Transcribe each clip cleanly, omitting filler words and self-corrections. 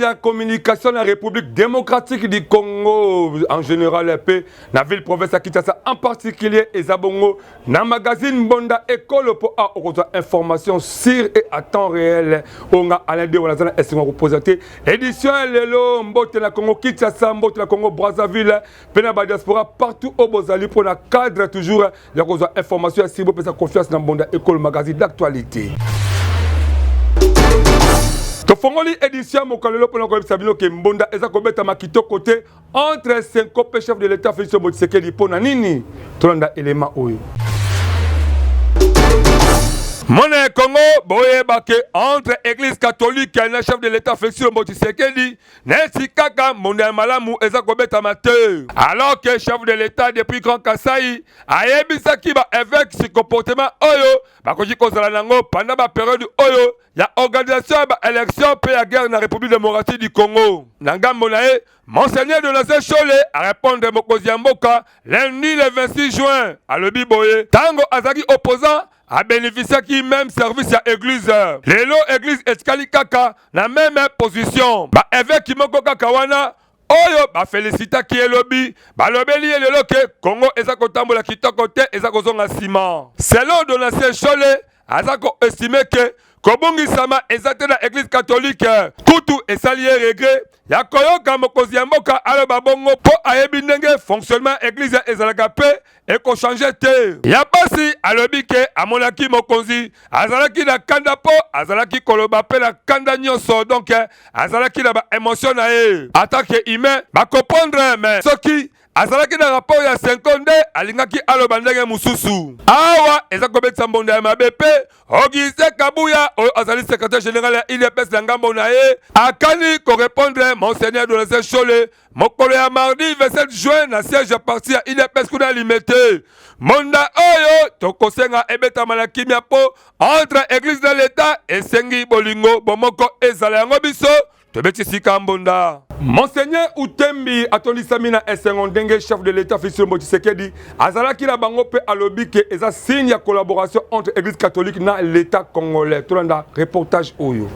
ya communication na République démocratique du Congo en général mpe na ville province ya Kinshasa en particulier. Eza bongo na magazine Mbonda Ekolo, mpo a okozwa information sûre et à temps réel. Oyo nga Alain Dewa naza na esengo koprésenter édition ya lelo. Mbote na Congo Kinshasa, mbote na Congo Brazzaville mpe na badiaspora partout oyo bozali, mpo na cadre toujours ya kozwa information ya sûre, bopesa confiance na Mbonda Ekolo, magazine d'actualité. Tofongoli édition mokolo lelo mpona koyebisa bino ke mbonda eza kobetama kitoko te entre CENCO mpe chef de l'État Félix Tshisekedi. Mpo na nini? Tolanda elema oyo. Mona ya Congo, boyeba ke entre Église catholique na chef de l'État Félix Tshisekedi, neti kaka mbonda ya malamu eza kobetama te, alors que chef de l'État depuis Grand Kasai ayebisaki baévêque si comportement oyo bakoki kozala nango pendant bapériode oyo ya organisation ya baélection mpe ya guerre na République démocratique du Congo. Na ngambo na ye, Monseigneur Donatien Nshole arépondre mokonzi ya mboka lundi le 26 juin. Alobi boye: ntango azalaki opposant, abénéficiaki même service ya église. Lelo église etikali kaka na même position. Baévêque moko kaka wana oyo bafélicitaki, elobi balobeli ye lelo ke Congo eza kotambola kitoko te, eza kozonga nsima. Selon Donatien Nshole, aza koestimer ke kobungisama eza te na Église catholique. Kutu esali ye regret ya koyoka mokonzi ya mboka aloba bongo, mpo ayebi ndenge fonctionnement église ezalaka mpe ekochanger te. Ya pasi, alobi ke amonaki mokonzi azalaki na kanda, mpo azalaki koloba mpe na kanda nyonso, donc azalaki na baémotion na ye. Atake humain bakocomprendre, mais soki azalaki na rapport ya CENCO nde alingaki aloba ndenge mosusu. Awa eza kobetisa mbonda ya mabe. Mpe Augustin Kabuya, oyo azali secrétaire général ya UDPS, na ngambo na ye akani korépondre Monseigneur Donatien Nshole mokolo ya mardi 27 juin na siège ya parti ya UDPS kuna Limete. Mbonda oyo tokosenga ebetama na kimia, mpo entre église na l'État esengi bolingo, bomoko ezala. Yango biso tobeti sika mbonda. Monseigneur Utembi atondisami na esengo ndenge chef de l'État Félix Tshilombo Tshisekedi azalaki na bango, mpe alobi ke eza signe ya collaboration entre Église catholique na l'État congolais. Tolanda reportage oyo.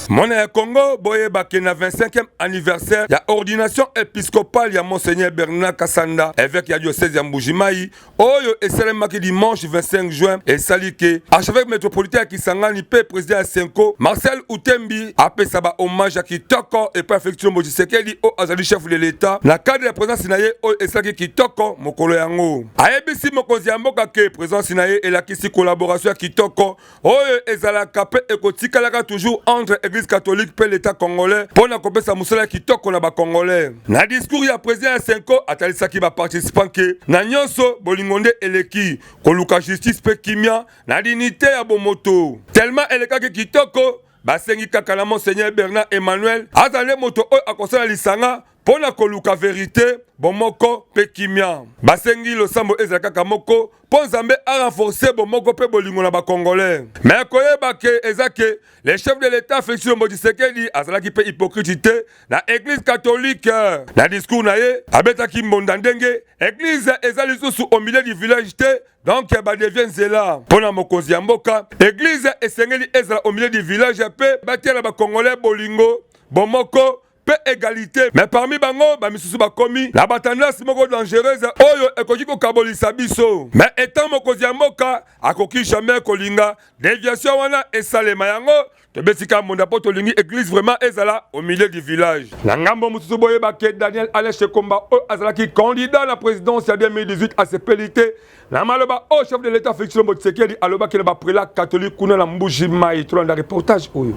Mwana ya Congo, boyebake na 25e anniversaire ya ordination épiscopale ya Monseigneur Bernard Kasanda, évêque ya diocèse ya Mbujimai, oyo esalemaki dimanche 25 juin, esali ke archevêque métropolitain ya Kisangani mpe président ya CENCO Marcel Utembi apesa bahommage ya kitoko epai ya Félix Tshilombo Tshisekedi, oyo azali chef de l'État, na cadre ya présence na ye oyo esalaki kitoko mokolo yango. Ayebisi mokonzi ya mboka ke présence na ye elakisi collaboration ya kitoko oyo ezalaka mpe ekotikalaka toujours entre Église catholique mpe l'État congolais, mpo na kopesa mosala ya kitoko na bacongolais. Na discours ya président ya CENCO, atalisaki baparticipant ke na nyonso bolingo nde eleki, koluka justice mpe kimia na dignité ya bomoto. Tellement elekaki kitoko, basengi kaka na Monseigneur Bernard Emmanuel azala nde moto oyo akosala lisanga mpo na koluka vérité, bomoko mpe kimia. Basengi losambo ezala kaka moko, mpo Nzambe arenforcer bomoko mpe bolingo na bacongolais. Mais koyeba ke eza ke le chef de l'État Félix Tshilombo Tshisekedi azalaki mpe hypocrite te na Église catholique. Na discours na ye, abetaki mbonda ndenge église eza lisusu au milieu du village te, donc badévier nzela. Mpo na mokonzi ya mboka, église esengeli ezala au milieu du village mpe batiela bacongolais bolingo, bomoko mpe égalité. Mais parmi bango, bamisusu bakomi na batendance moko dangereuse oyo ekoki kokabolisa biso. Mais étant mokonzi ya mboka, akoki jamais kolinga déviation wana esalema. Yango tobesika mbonda, mpo tolingi église vraiment ezala au milieu du village. Na ngambo mosusu, boyeba ke Daniel Alain Shekomba, oyo azalaki candidat na présidence ya 2018, asepeli te na maloba oyo chef de l'État Félix Tshilombo Tshisekedi alobaki na baprélat catholique kuna na Mbuji Mai. Tolanda reportage oyo.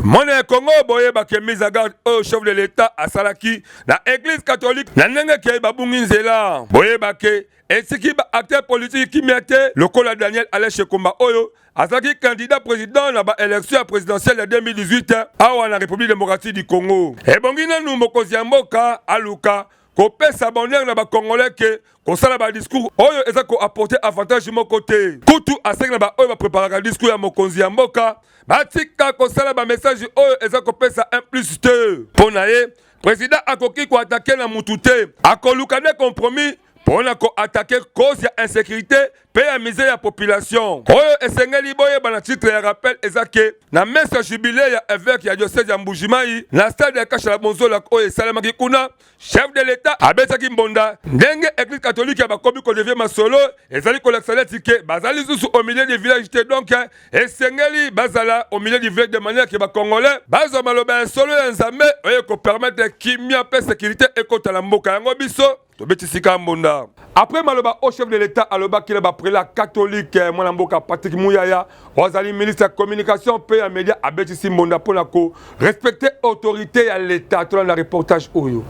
Mwana ya Kongo, boyebake mise en garde oyo chef de l'État asalaki na Église catholique na ndenge ke babungi nzela, boyebake esiki baacteur politique kimia te, lokola Daniel Alain Shekomba, oyo azalaki candidat président na baélection ya présidentielle ya 2018 awa na République démocratique du Congo. Ebongi nanu mokonzi ya mboka aluka kopesa bonheur na bacongolais ke kosala badiscours oyo eza koapporter avantage moko te. Kutu asengi na baoyo bapreparaka discours ya mokonzi ya mboka batika kosala bamessage oyo eza kopesa un plus te. Mpo na ye, président akoki koattaquer na mutu te, akoluka nde compromis. mpo na koattaquer cause ya insécurité mpe ya misère ya population. Oyo esengeli boyeba na titre ya rappel eza ke na messe ya jubilé ya évêque ya diocèse ya Mbujimayi na stade ya Kashala Bonzola oyo esalemaki kuna, chef de l'État abetaki mbonda ndenge Église catholique ya bakomi kodévier masolo. Ezali kolakisa neti ke bazali lisusu au milieu du village te. Donc esengeli bazala au milieu du village de manière ke Bacongolais bazwa maloba ya solo ya Nzambe oyo ekopermettre kimia mpe sécurité ekota na mboka. Yango biso tobetisika mbonda. Après maloba au chef de l'État alobaki na baprélat catholique, mwana mboka Patrick Muyaya oyo azali ministre ya communication mpe ya média abetisi mbonda mpona korespecter autorité ya l'État. Tolanda reportage oyo.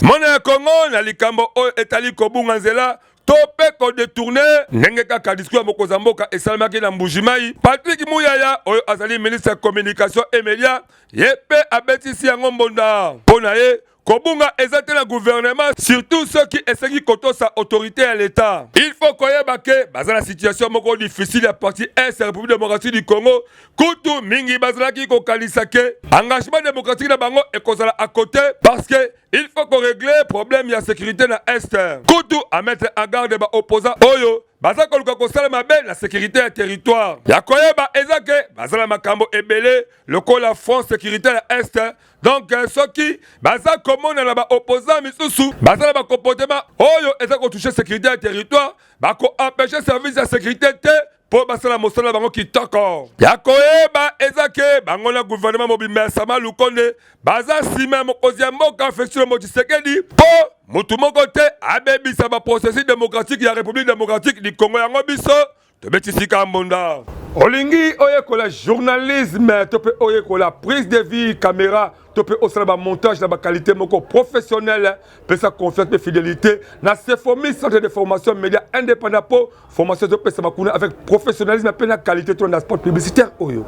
Mwana ya Kongo, na likambo oyo etali kobunga nzela to mpe kodétourner, ndenge kaka discours ya mokonzi ya mboka esalemaki na Mbujimai, Patrick Muyaya oyo azali ministre ya communication et média, ye mpe abetisi yango mbonda. Mpo na ye, kobunga eza te na gouvernement, surtout soki esengi kotosa autorité ya l'État. Il faut koyeba ke baza na situation moko difficile ya partie est ya République démocratique du Congo. Kutu mingi bazalaki kokanisa ke engagement démocratique na bango ekozala à côté, parce que il faut korégler problème ya sécurité na est. Kutu amettre en garde baopposant oyo baza koluka kosala mabe na sécurité ya territoire. Ya koyeba eza ke baza na makambo ebele lokola front sécurité ya est. Donc soki baza komona na baopposant misusu baza na bacomportement oyo eza kotoucher sécurité ya territoire, bakoempêcher service ya sécurité te mpo basala mosala na bango kitoko. Ya koyeba eza ke bango na gouvernement mobimba ya Sama Lukonde baza nsima ya mokonzi ya mboka Félix Tshilombo Tshisekedi, mpo motu moko te abebisa baprocessus démocratique ya République démocratique du Congo. Yango biso tobetisika mbonda. Olingi oyekola journalisme to mpe oyekola prise de vue caméra to mpe osala bamontage na baqualité moko professionnelle, pesa confiance mpe fidélité na Cefomi, centre de formation média indépendant, mpo formation ezopesama kuna avec professionnalisme mpe na qualité. To na spot publicitaire oyo.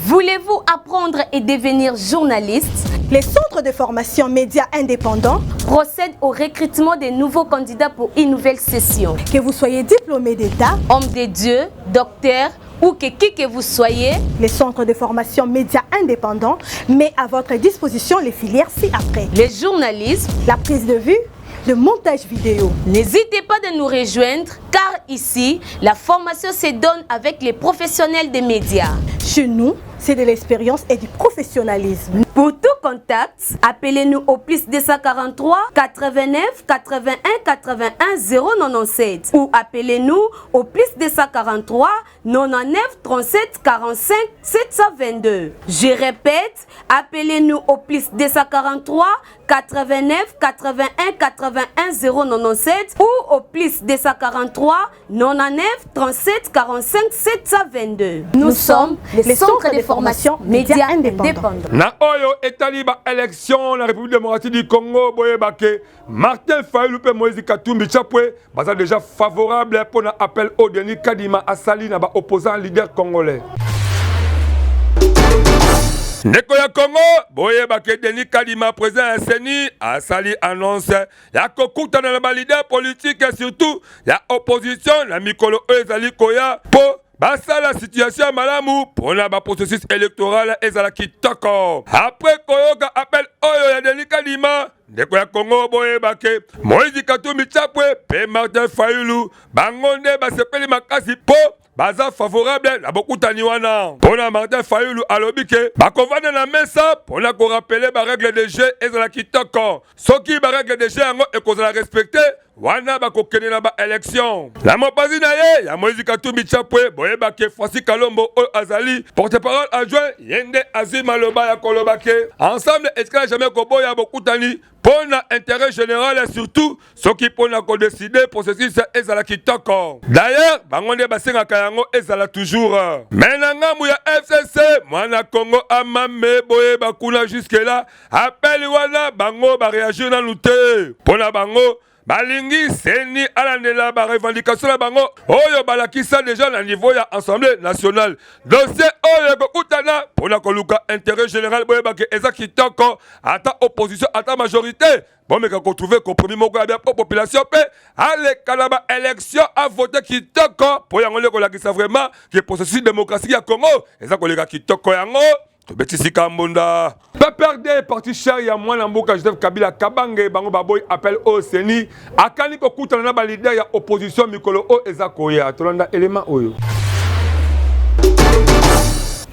Voulez-vous apprendre et devenir journaliste? Les centres de formation médias indépendants procèdent au recrutement de nouveaux candidats pour une nouvelle session. Que vous soyez diplômé d'État, homme de Dieu, docteur ou que qui que vous soyez, les centres de formation médias indépendants met à votre disposition les filières ci-après. Le journalisme, la prise de vue, le montage vidéo. N'hésitez pas de nous rejoindre car ici, la formation se donne avec les professionnels des médias. Chez nous, c'est de l'expérience et du professionnalisme. Pour tout contact, appelez-nous au +243 89 81 81 097 ou appelez-nous au +243 99 37 45 722. Je répète, appelez-nous au +243 89 81 81 097 ou au +243 99 37 45 722. Nous sommes les centres de formation médias indépendants. Na oyo etali baélection na République démocratique du Congo, boyeba ke Martin Fayulu mpe Moïse Katumbi Chapwe baza déjà favorable mpona appel oyo Denis Kadima asali na baopposant leader congolais. Ndeko ya Congo, boyeba ke Denis Kadima, président ya CENI, asali annonce ya kokutana na baleader politique, surtout ya opposition, na mikolo oyo ezali koya, mpo basala situation ya malamu mpona baprocessus électoral ezala kitoko. Après koyoka appel oyo ya Denis Kadima, ndeko ya Kongo, boyeba ke Moïse Katumbi Chapwe mpe Martin Fayulu, bango nde basepeli makasi mpo baza favorable na bokutani wana. Mpo na Martin Fayulu, alobi ke bakovanda na mesa mpo na korappeler barègle de jeu ezala kitoko. Soki barègle de jeu yango ekozala respecté, wana bakokende na baélection. Na mopanzi na ye ya Moïse Katumbi Chapwe, boyeba ke Francis Kalombo oyo azali porte-parole adjoint, ye nde azwi maloba ya koloba ke Ensemble etikala jamais koboya bokutani mpo na intérêt général, surtout soki mpo na kodécider processus ezala kitoko. D'ailleurs, bango nde basengaka yango ezala toujours. Mais na ngambu ya FCC, mwana Kongo amame, boyeba kuna jusque là appel wana bango baréagir nanu te. Mpo na bango, balingi CENI alandela barevendication na bango oyo balakisa déjà na niveau ya Assemblée nationale. Dossier oyo ekokutana mpona koluka intérêt général, boyeba ke eza kitoko. Ata opposition, ata majorité, bomeka kotrouver compromis moko ya bien mpo population mpe aleka na baélection, avote kitoko, mpo yango nde kolakisa vraiment ke processus démocratique ya Congo eza koleka kitoko. Yango Tobeti sika mbonda. PPRD parti cher ya mwana mboka Joseph Kabila Kabange bango baboyi appel oyo CENI akani kokutana na ba leader ya opposition mikolo oyo eza koya. Tolanda elema oyo.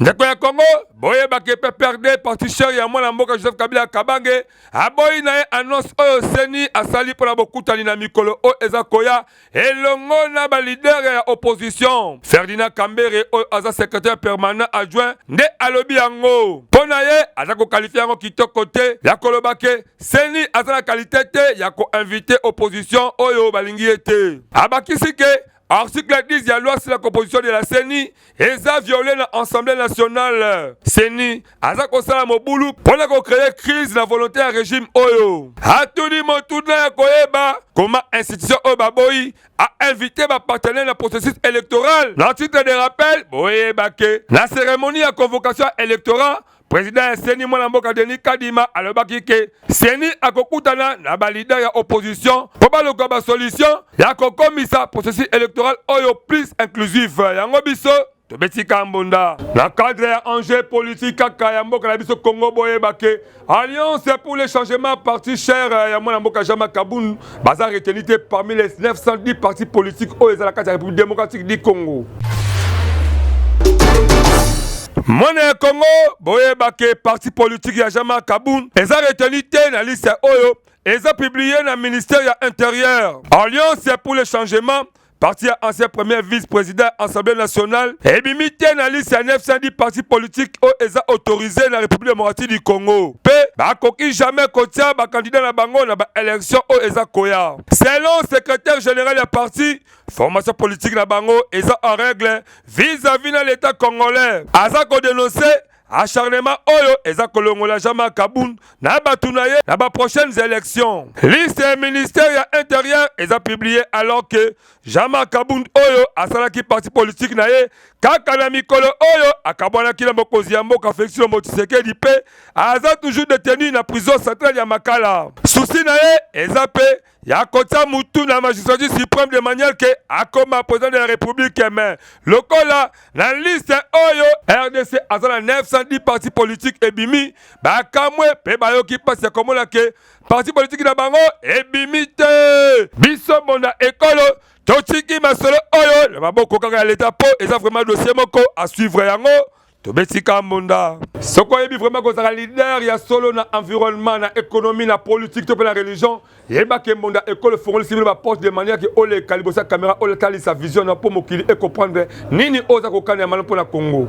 Ndeko ya Congo, boyeba ke PPRD parti cher ya mwana mboka Joseph Kabila Kabange aboyi na ye annonce oyo CENI asali mpo na bokutani na mikolo oyo eza koya elongo na ba leader ya opposition. Ferdinand Kambere oyo aza secrétaire permanent adjoint nde alobi yango. Mpo na ye aza kokalifie yango kitoko te ya koloba ke CENI aza na kalite te ya koinvite opposition oyo balingi ye te. Abakisi ke article 10 ya loi sur la composition de la CENI eza viole na Assemblée nationale. CENI aza kosala mobulu mpo na kocree crise na volonté ya regime oyo. Atuni motuna ya koyeba koma institution oyo baboyi a invité ba partenaires na processus électoral. Na titre de rappel, boyeba ke na cérémonie ya convocation ya électorat President ya CENI mwana mboka Denis Kadima alobaki ke CENI akokutana na ba leader ya opposition mpo baluka ba solution ya kokomisa processus électoral oyo plus inclusif. Yango biso tobeti kambonda na cadre ya enjeu politique kaka ya mboka na biso Congo. Boyeba ke Alliance pour le changement, parti cher ya mwana mboka Jean-Marc Kabund, baza retenu te parmi les 910 partis politiques oyo eza na kati ya République démocratique du Congo. Mwana ya Congo, boyeba ke parti politique ya Jean-Marc Kabund eza retenu te na liste oyo eza publié na ministère ya Intérieur. Alliance pour le changement, parti ya ancien premier vice-président Assemblée nationale, ebimi te na liste ya 910 parti politique oyo eza autorisé na République démocratique du Congo, mpe bakoki jamais kotia bakandidat na bango na baélection oyo eza koya. Selon secrétaire général ya parti, formation politique na bango eza en règle vis-à-vis na l'État congolais. Aza kodénoncer acharnement oyo eza kolongola Jean-Marc Kabund na bato na ye na ba prochaines élections. Liste ya ministère ya Intérieur eza publié alors que Jean-Marc Kabund oyo asalaki parti politique na ye kaka na mikolo oyo akabwanaki na mokonzi ya mboka Félix Tshilombo Tshisekedi mpe aza toujours détenu na prison centrale ya Makala. Souci na ye eza mpe ya kotia mutu na magistrature suprême de manière ke akoma président de la République. Mais lokola na liste oyo RDC aza na 910 partis politiques ebimi, bakamwe mpe bayoki mpasi ya komona ke parti politique na bango ebimi te. Biso mbonda ekolo totiki masolo oyo na maboko kaka ya leta mpo eza vraiment dossier moko à suivre. Yango tobetika mbonda. Soki oyebi vraiment kozala leader ya solo na environnement, na économie, na politique to mpe na religion, yebaki mbonda ekolo efongolisi bino baporte de manière ke oleka liboso ya caméra, oletalisa vision na mpo mokili ecomprendre nini oyo oza kokana ya malamu mpo na Congo.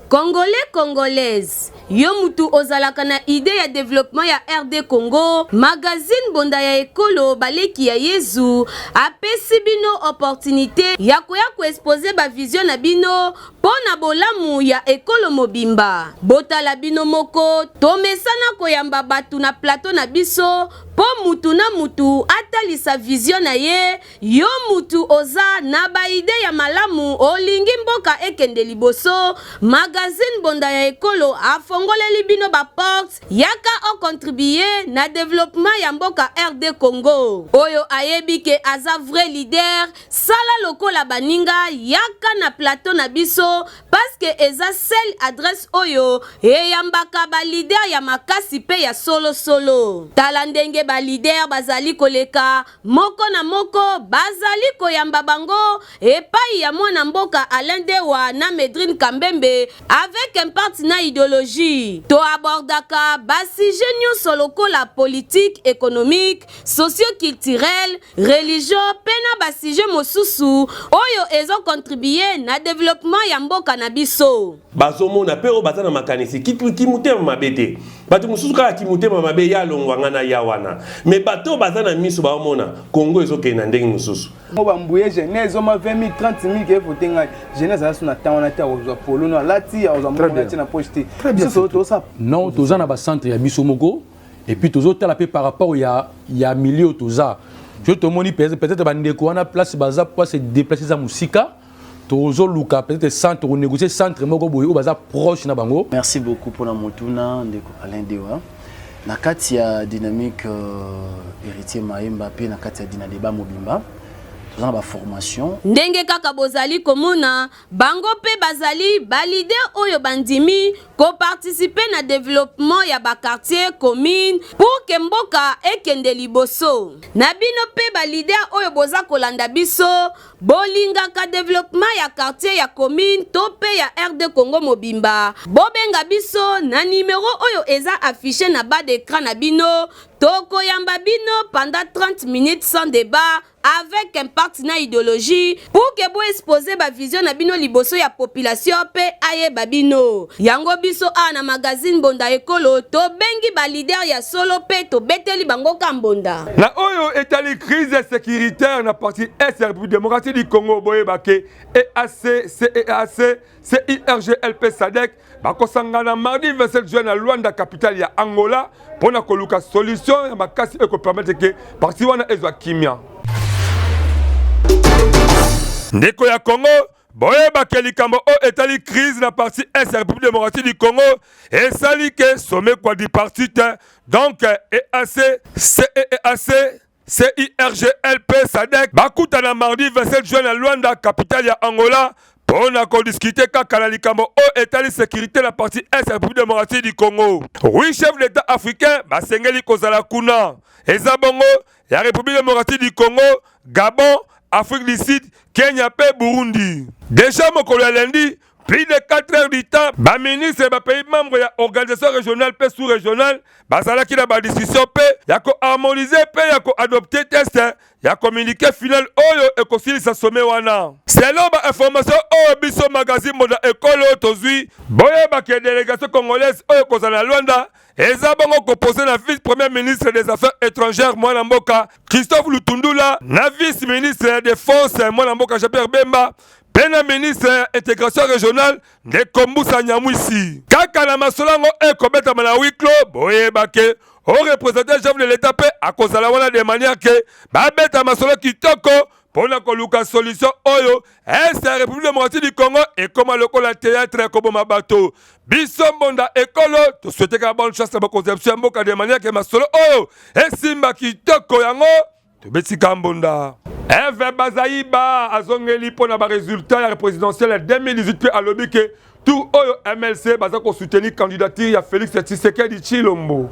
Congolais, Congolaise, yo mutu ozalaka na idée ya développement ya RD Congo, magazine Bonda ya Ekolo Baleki ya Yezu apesi bino opportunité ya koya koexpose ba vision na bino mpo na bolamu ya ekolo mobimba. Botala bino moko, tomesana koyamba bato na plateau na biso mpo mutu na mutu atalisa vision na ye. Yo mutu oza na ba idee ya malamu, olingi mboka ekende liboso, magazine Bonda ya Ekolo afongoleli bino ba porte, yaka o contribuer na developpement ya mboka RD Congo. Oyo ayebi ke aza vrai leader, sala lokola baninga, yaka na plateau na biso parce que eza seule adresse oyo eyambaka ba leader ya makasi pe ya solo solo. Tala ndenge ba leader bazali koleka moko na moko, bazali koyamba bango epayi ya mwana mboka Alain Dewa na Medrine Kambembe avec impact na ideologie. To abordaka ba sujets nyonso lokola politique, économique, socio-culturel, religion pe na ba sujets mosusu oyo ezo contribuer na developpement ya mboka na biso. Bazomona mpe oyo baza na makanisi kimotema mabe te. Bato mosusu kaka kimotema mabe, ya longwa nga na ya wana, mais bato oyo baza na miso baomona Kongo ezokende na ndenge mosusu. Mo bambuye jeunesse oma 20 000, 30 000 ke vote ngai. Jeunesse aza so na temps wana te, akozwa polo no alati, akozwa mbongo atie na poche te. Biso tosa non, toza na bacentre ya biso moko et puis tozotala mpe par rapport ya milieu toza. So tomoni peut-être bandeko wana place baza po se déplacer eza mosika, tozoluka peut-être centre, konégocier centre moko boye oyo baza proche na bango. Merci beaucoup mpona motuna, ndeko Alain Dewa. Na kati ya dynamique Héritier Maemba mpe na kati ya Dina Débat mobimba, Toza na ba formation. Ndenge kaka bozali komona, bango pe bazali ba leaders oyo bandimi ko participer na developpement ya ba quartiers, communes pour que mboka ekende liboso. Na bino pe ba leaders oyo boza kolanda biso, bolingaka developpement ya quartier, ya commune to pe ya RD Congo mobimba, bobenga biso na numero oyo eza affiche na bas d'ecran na bino, tokoyamba bino pendant 30 minutes sans debat, avec impact na idéologie pour que bo exposer ba vision na bino liboso ya population pe ayeba bino. Yango biso awa na magazine Mbonda Ekolo tobengi ba leader ya solo pe tobeteli bango ka mbonda. Na oyo etali crise sécuritaire na partie est ya République démocratique du Congo, boyeba ke EAC, CEAC, CIRGL, SADC bakosangana mardi 27 juin na Luanda, capitale ya Angola, mpona koluka solution ya makasi ekopermettre ke partie wana ezwa kimia. Ndeko ya Congo, boyebake likambo oyo etali crise na partie est ya République démocratique du Congo esali ke sommet quadripartite, donc EAC, CEEAC, CIRGL, SADC bakutana mardi 27 juin na Luanda, capitale ya Angola, mpo na kodiscuter kaka na likambo oyo etali sécurité na partie est ya République démocratique du Congo. Huit chefs d'État africain basengeli kozala kuna. Eza bongo ya République démocratique du Congo, Gabon, Afrique du Sud, Kenya mpe Burundi. Déjà mokolo ya lundi, plus de 4 heures du temps, baministre ya bapays membre ya organisation régionale mpe sous-régionale bazalaki na badiscussion mpe ya koharmoniser mpe ya koadopter texte ya communiqué final oyo ekosilisa sommet wana. Selon bainformation oyo biso magazine Mbonda Ekolo tozwi, boyebake délégation congolaise oyo ekozala na Luanda eza bongo composé na vice premier ministre des Affaires étrangères, mwana mboka Christophe Lutundula, na vice ministre ya Défense, mwana mboka Jean-Pierre Bemba, mpe na ministre ya Intégration régionale, ndeko Mbusa Nyamwisi. Kaka na masolo yango ekobetama na huis clos, boyebake oreprésente chef de l'État mpe akozala wana, de manière ke babeta masolo kitoko mpo na koluka solution oyo est ya République démocratique du Congo ekóma lokola théâtre ya koboma bato. Biso Mbonda Ekolo tosouhaiteka bonne chance na baconception ya mboka, de manière ke masolo oyo esimba kitoko. Yango tobetika mbonda. Eve Bazaiba azongeli mpo na baresultat ya présidentielle ya 2018 mpe alobi ke tour oyo MLC baza kosoutenir candidature ya Félix Tshisekedi Tshilombo.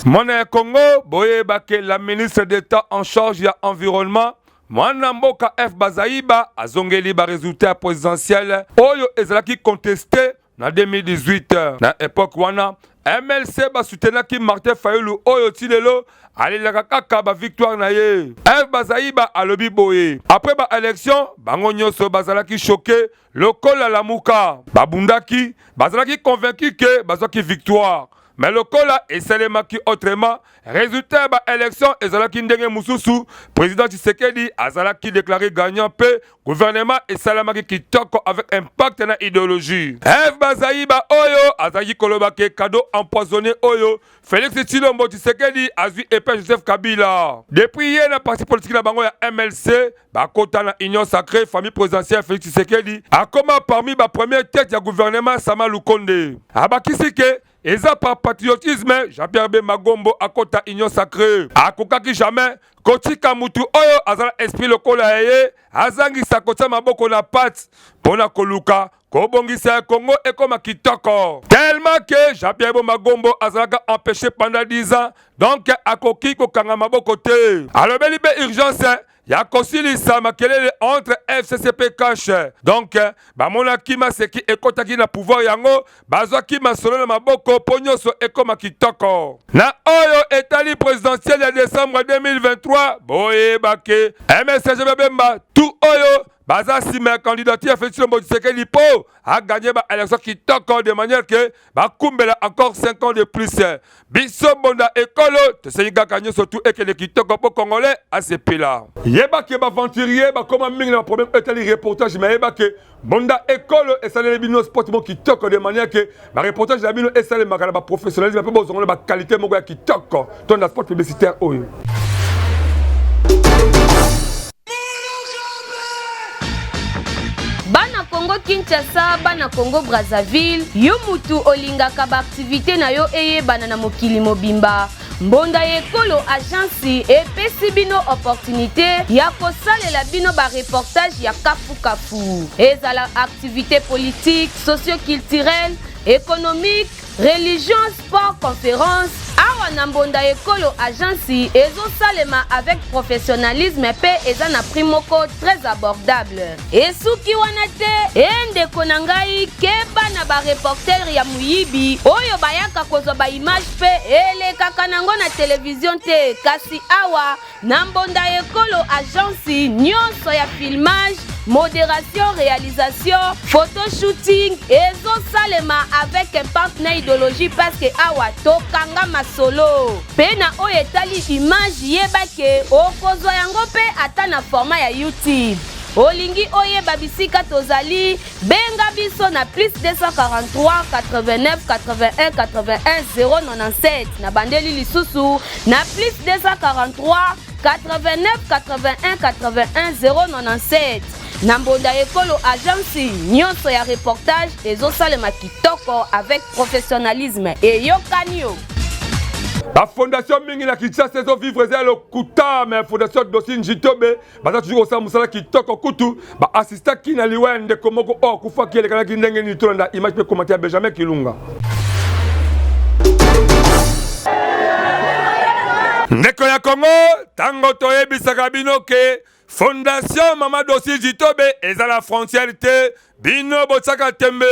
Mwana ya Congo, boyebake la ministre d'État en charge ya Environnement, mwana mboka Eve Bazaiba, azongeli baresultat ya présidentielle oyo ezalaki contesté na 2018. Na époque wana, MLC basoutenaki Martin Fayulu oyo ti lelo alelaka kaka bavictoire na ye. Eve Bazaiba alobi boye: après baélection, bango nyonso bazalaki choqué lokola Lamuka babundaki, bazalaki convaincu ke bazwaki victoire, mais lokola esalemaki autrement, résultat ya baélection ezalaki ndenge mosusu, président Tshisekedi azalaki déclaré gagnant mpe gouvernement esalamaki kitoko avec impact na idéologie. Eve Bazaiba oyo azalaki koloba ke cadeau empoisonné oyo Félix Tshilombo Tshisekedi azwi epai Joseph Kabila depuis ye na parti politique na bango ya MLC bakota na Union sacrée, famille présidentielle, Félix Tshisekedi akoma parmi bapremière tête ya gouvernement Sama Lukonde. Abakisi ke eza par patriotisme Jean-Pierre Bemba Gombo akota Union sacrée, akokaki jamais kotika mutu oyo aza na esprit lokola ya ye azangisa kotia maboko na pate mpo na koluka kobongisa ya Congo ekoma kitoko, tellement ke Jean-Pierre Bemba Gombo azalaka empêché pendant 10 ans, donc akoki kokanga maboko te. Alobeli mpe urgence ya kosilisa makelele entre FCC mpe CACH, donc bamonaki maseki ekɔtaki na pouvoir, yango bazwaki masolo na maboko mpo nyonso ekóma kitoko. Na oyo etali présidentielle ya décembre 2023, boyebake MSG Bemba tout oyo baza nsima ya candidature ya Félix Tshilombo Tshisekedi mpo agagner baélection kitoko, de manière ke bakumbela encore 5 ans de plus. Biso Mbonda Ekolo tosengi kaka nyonso tu ekende kitoko mpo Congolais asepela. Yebake baaventurier bakóma mingi na baproblème etali reportage, mais yebake Mbonda Ekolo esaleli bino sport moko kitoko, de manière ke bareportage na bino esalemaka na baprofessionnalisme mpe bozongo na baqualité moko ya kitoko to na spot publicitaire oyo. Bana Congo Kinshasa, bana Congo Brazzaville, yo mutu olingaka baaktivité na yo eyebana na mokili mobimba. Mbonda ya Ekolo Agence epesi bino opportunite ya kosalela bino ba reportage ya kafu kafu. Ezala activite politique, socio-culturelle, economique, religion, sport, conference, awa na Mbonda Ekolo Agence ezosalema avec professionnalisme pe eza na prix moko très abordable. Esuki wana te, e ndeko na ngai, keba na ba reporter ya moyibi oyo bayaka kozwa ba image pe elekaka nango na television te, kasi awa na Mbonda Ekolo Agence nyonso ya filmage, moderation, realisation, photo shooting ezosalema avec impact na ideologie parce que awa tokanga masolo. Pe na oyo etali image yeba ke okozwa yango pe ata na format ya YouTube. Olingi oyeba bisika tozali, benga biso na plus 243 89 81 81 097. Na bandeli lisusu na plus 243 89 81 81 097. Na Mbonda Ekolo Agence nyonso ya reportage ezosalema kitoko avec professionnalisme. Eyokani yo! Ba fondation mingi na Kinshasa ezo vivre eza ya lokuta mais fondation Dosi Njitobe baza toujours kosala mosala kitoko kutu ba assistaki na liwa ya ndeko moko oyo akufaki elekanaki ndenge nini tolanda image mpe commentaire ya Benjamin Kilunga. Ndeko ya Congo, tango toyebisaka bino ke Fondation Mama Dosi Jitobe eza na frontière te, bino botiaka tembe.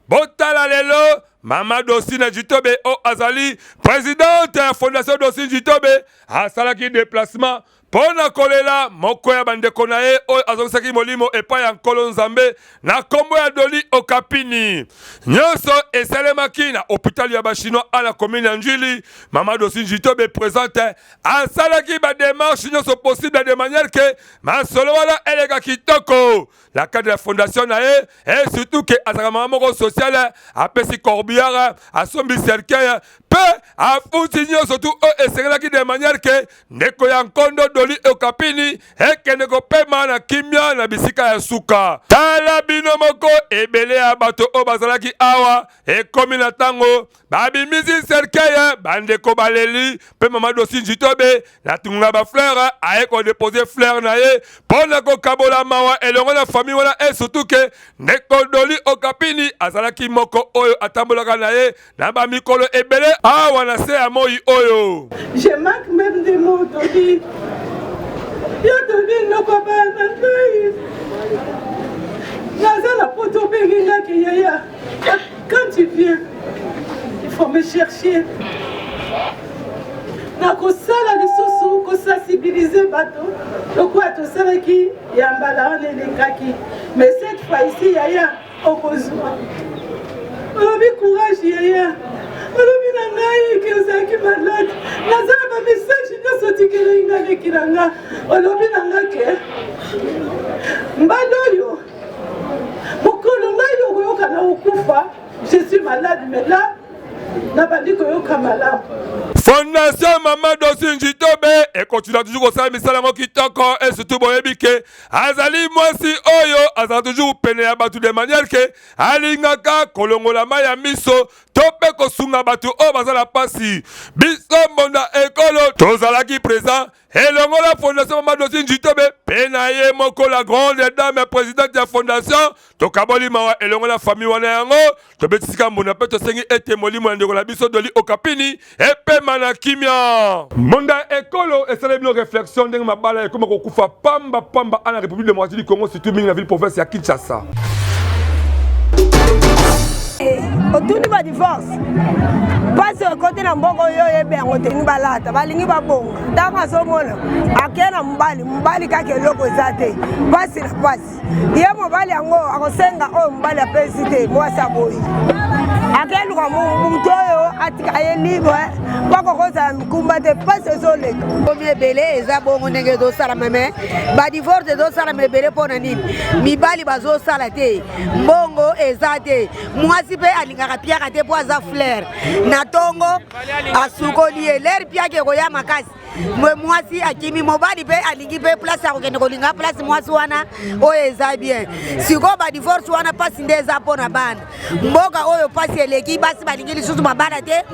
Botala lelo Mama Dosi na Jitobe o azali presidente ya Fondation Dosi Jitobe asalaki déplacement mpo na kolela moko ya bandeko na ye oyo azongisaki molimo epai ya Nkolo Nzambe na nkombo ya Doli Okapini. Nyonso esalemaki na hôpital ya Bachinois a la commune ya Njili. Mama Dosi Njitobe présente asalaki ba démarche nyonso possible de manière que masolo wana eleka kitoko na cadre ya fondation na ye et surtout ke azalaka mama moko sociale apesi corbillard asombi cercueil mpe afuti nyonso tu oyo esengelaki de manière ke ndeko ya nkondo Doli Okapini ekende kopema na kimia na bisika ya suka. Tala bino moko ebele ya bato oyo bazalaki awa, ekomi na ntango babimisi cercueil, bandeko baleli mpe mama Dosi Njitobe na tunga ba fleur aye kodepose fleur na ye mpo na kokabola mawa elongo na famille wana e surtout ke ndeko Doli Okapini azalaki moko oyo atambolaka na ye na ba mikolo ebele awa na se ya moi oyo. Je manque même des mots, Doli. Yo Doli noko bana ngai. Naza na poto obengi nga ke yaya. Quand tu viens, il faut me chercher. Nakosala lisusu kosensibiliser bato lokola tosalaki ya mbala wana elekaki. Mais cette fois ici yaya okozwa. Olobi courage yaya. Olobi na ngai ke ozalaki malade. Naza na ba message nyonso otikelaki ngai leki na nga. Olobi na nga ke mbala oyo mokolo ngai okoyoka na okufa, je suis malade mais là nabandi koyoka malamu. Fondation Mama Dosi Njitobe ekotina toujours kosala misala yango kitoko et surtout boyebi ke azali mwasi oyo azala toujours pene ya bato de manière ke alingaka kolongola mai ya miso to mpe kosunga bato oyo baza na mpasi. Biso mbonda ekolo tozalaki présent elongo na fondation Mama Dosi Njitobe mpe na ye moko la grande dame présidente ya fondation. Tokaboli mawa elongo na famille wana yango tobetisika mbunda mpe tosengi ete molimo ya ndeko na biso Doli Okapini epema na kimia. Mbonda ekolo esali bino réflexion ndenge mabala ekoma kokufa pamba pamba ana République démocratique du Congo surtout mingi na ville province ya Kinshasa. Otuni ba divorce mpasi ekoti na mboka oyo oyebi yango te balata balingi babonga ntango azomona akei na mobali mobali kaka eloko eza te mpasi na mpasi ye mobali yango akosenga oyo mobali apesi te mwasi aboyi akeluka moto oyo atika ye libre mpo akokozala mikumba te mpasi ezoleka komi ebele eza bongo ndenge ezosalama me badivorce ezosalama ebele mpo na nini mibali bazosala te mbongo eza te mwasi mpe alingaka piaka te mpo aza fleur na ntongo asukoli ye lere piaka ekoya makasi. Mwasi akimi mobali mpe alingi mpe place akokende kolinga place mwasi wana oyo eza bien. Sikoyo badivorce wana mpasi nde eza mpo na bana. Mboka oyo mpasi eleki, basi balingi lisusu mabala te,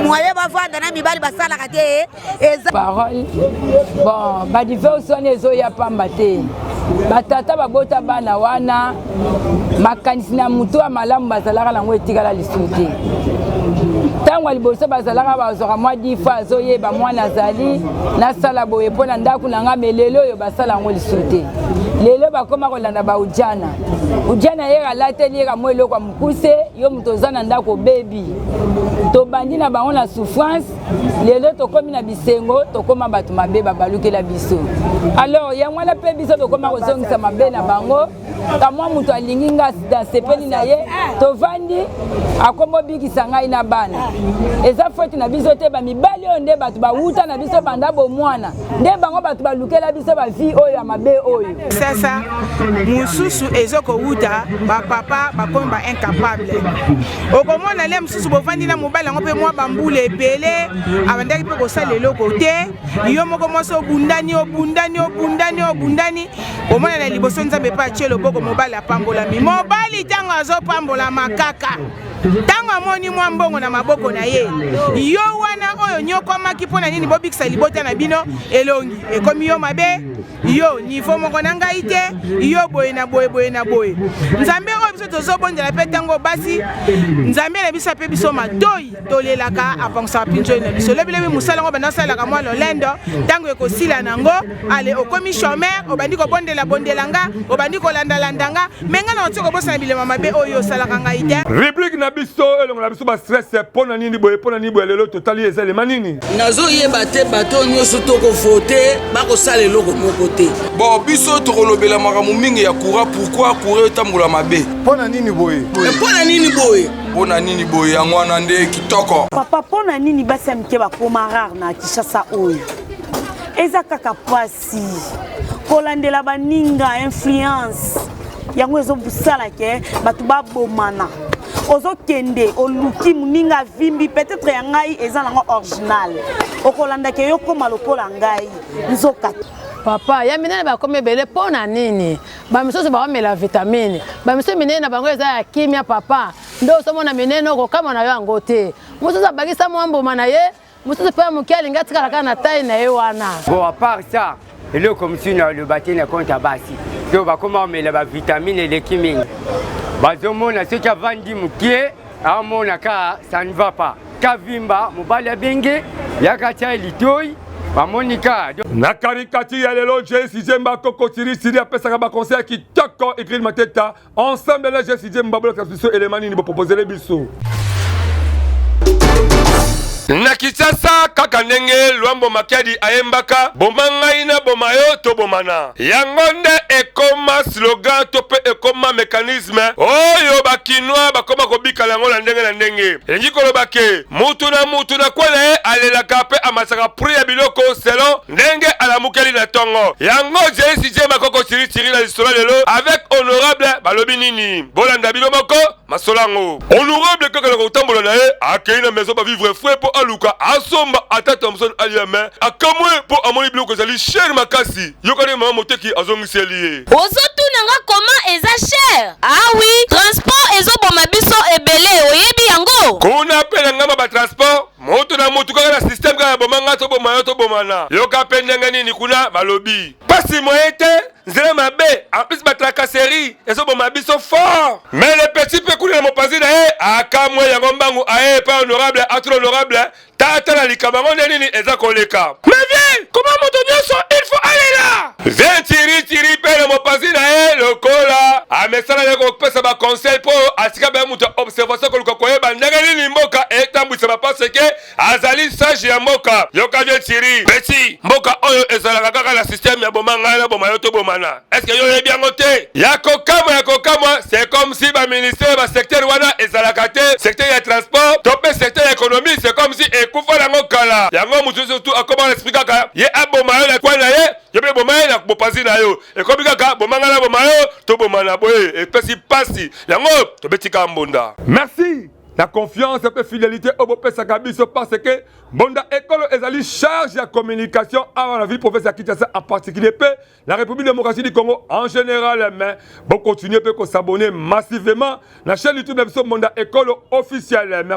moye bavanda na mibali basalaka te eza parole. Bon, badivorce wana ezoya pamba te. Batata babota bana wana, makanisi na motu ya malamu bazalaka nango etikala lisusu te. Ntango ya liboso bazalaka bazwaka mwa difa, azoyeba mwana azali nasala boye mpo na ndako na ngai, me lelo oyo basala yango lisusu te. Lelo bakoma kolanda baujana ujana, ye alateli ye kamwa eloko ya mokuse, yo moto oza na ndako obebi. Tobandi na bango na souffrance, lelo tokomi na bisengo, tokóma bato mabe, babalukela biso. Alors yango wana mpe biso tokóma kozongisa mabe na bango. Kamwa moto alingi nga, nasepeli na ye, tovandi, akoma obikisa ngai na bana. Eza foti na biso te. Bamibali oyo nde bato bawuta na biso banda bomwana, nde bango bato balukela biso bavie oyo ya mabe oyo. Sasa mosusu ezokowuta bapapa bakomi ba incapable. Okomona le mosusu bovandi na mobali yango mpe mwa bambula ebele, abandaki mpe kosala eloko te. Yo moko mwasi obundani, obundani, obundani, obundani, omona na liboso Nzambe mpe atie loboko, mobali apambolami. Mobali ntango azopambolama kaka ntango amoni mwa mbongo na maboko na ye, yo wana oyo nyokwamaki mpo na nini bobikisa libota na bino, elongi ekomi yo mabe, yo niveau moko na ngai te, yo boye na boye, boye na boye. Nzambe oyo biso tozobondela mpe ntango basi, Nzambe na biso ape biso matoi, tolelaka, apangisaka mpinzoli na biso. Lobilobi mosala yango banda osalaka mwa lolendo, ntango ekosila nango, ale okomi chômeur, obandi kobondela bondela nga, obandi kolandalanda nga, me nga na otie kobosana bilema mabe oyo osalaka ngai te. Rubrique na biso elongola biso ba stress. Mpo na nini boye, mpo na nini boye? Lelo totali eza elema nini? Nazoyeba te. Bato nyonso tokovote bakosala eloko moko te. Bon, biso tokolobela makambo mingi ya courant. Pourquoi courant etambola mabe? Mpo na nini boye? Mpo na nini boye? Mpo na nini boye? Yango wana nde kitoko. Papa, mpo na nini basi ya mike bakoma rare na Kinshasa oyo? Eza kaka pasi kolandela baninga, influence yango ezosala ke bato babomana. Ozokende oluki moninga avimbi, peut-être ya ngai eza nango original, okolandaka yo koma lokola ngai, nzoka Papa ya minene bakomi ebele mpo na nini? Bamisusu baomela vitamine, bamisusu minene na bango eza ya kimia. Papa, nde ozomona minene, okokama na yo yango te. Mosusu abakisa mwa mbuma na ye, mosusu mpe ya moke, alingi atikala kaka na taille na ye wana. Bon, à part ça, eloko mosusu na oloba te na compte ya basi to bakoma komela bavitamine eleki mingi, bazomona soki avandi mokie, amona ka ça ne va pas, kavimba, mobali abenge yaka tia ye litoi, bamoni ka. Na karikati ya lelo, Jesi Jemba Koko Tiri Siri apesaka baconseil ya kitoko. Igril Mateta ensemble na Jesi Jemba, bolakisa biso elema nini boproposele biso. Na Kinshasa, kaka ndenge Lwambo Makiadi ayembaka "Boma ngai na boma yo, tobomana", yango nde ekoma slogan to mpe ekoma mécanisme oyo bakinois bakoma kobikala yango na ndenge na ndenge. Elingi koloba ke mutu na mutu na kwa na ye alelaka mpe amasaka prix ya biloko selon ndenge alamukeli na ntongo. Yango JCJ Makoko Siri Siri na lisolo lelo avec honorable balobi nini? Bolanda bino moko masolo yango. Honorable kaka na kotambola na ye, akei na maison bavivre frais mpo aluka asomba ata Thomson alia, me akamwe mpo amoni biloko ezali cher makasi. Yokani mama moteki azongiseli ye. Ozotuna nga koma eza cher? Ah oui, transport ezoboma biso ebele, oyebi yango. Kuna mpe na ngamba batransport, moto na motu kaka na système kaka ya boma nga toboma yo tobomana. Yoka mpe ndenge nini kuna balobi pasi moye te, nzela mabe, en plus batracasserie ezoboma biso fort. Mais le petit mpe kuna na mopanzi na ye akamwe yango, mbangu aye epai honorable, atuna honorable: "Tata, na likambo yango nde nini eza koleka? Mais vieux, koma moto nyonso il faut alela." Vieux Tiritiri mpe na mopanzi na ye lokola amesala ye kopesa baconseil mpo asika baye moto ya observation, koluka koyeba ndenge nini mboka etambwisama, parce que azali sage ya mboka. Yoka vieux Tiri: "Petit, mboka oyo ezalaka kaka na système ya boma ngai na boma yo tobomana. Est-ce yo oyebi yango te?" Ya kokamwa, ya kokamwa, c'est comme si baministère, basecteur wana ezalaka te. Secteur ya transport to mpe secteur ya économie, c'est comme si ekufa nango kala. Yango motu surtout akoma na esprit kaka ye aboma yo na kwa na ye, yo mpe boma ye na bopanzi na yo. Ekomi kaka boma ngai na boma yo tobomana. Boye epesi pasi, yango tobetika mbonda. Merci. Na confiance mpe fidélité oyo bopesaka biso, parce que Mbonda Ekolo ezali charge ya communication awa na ville province ya Kinshasa en particulier mpe la République démocratique du Congo en général. Mais bocontinue mpe kos'abonner massivement na chaîne YouTube na biso, Mbonda Ekolo officiel. Merci.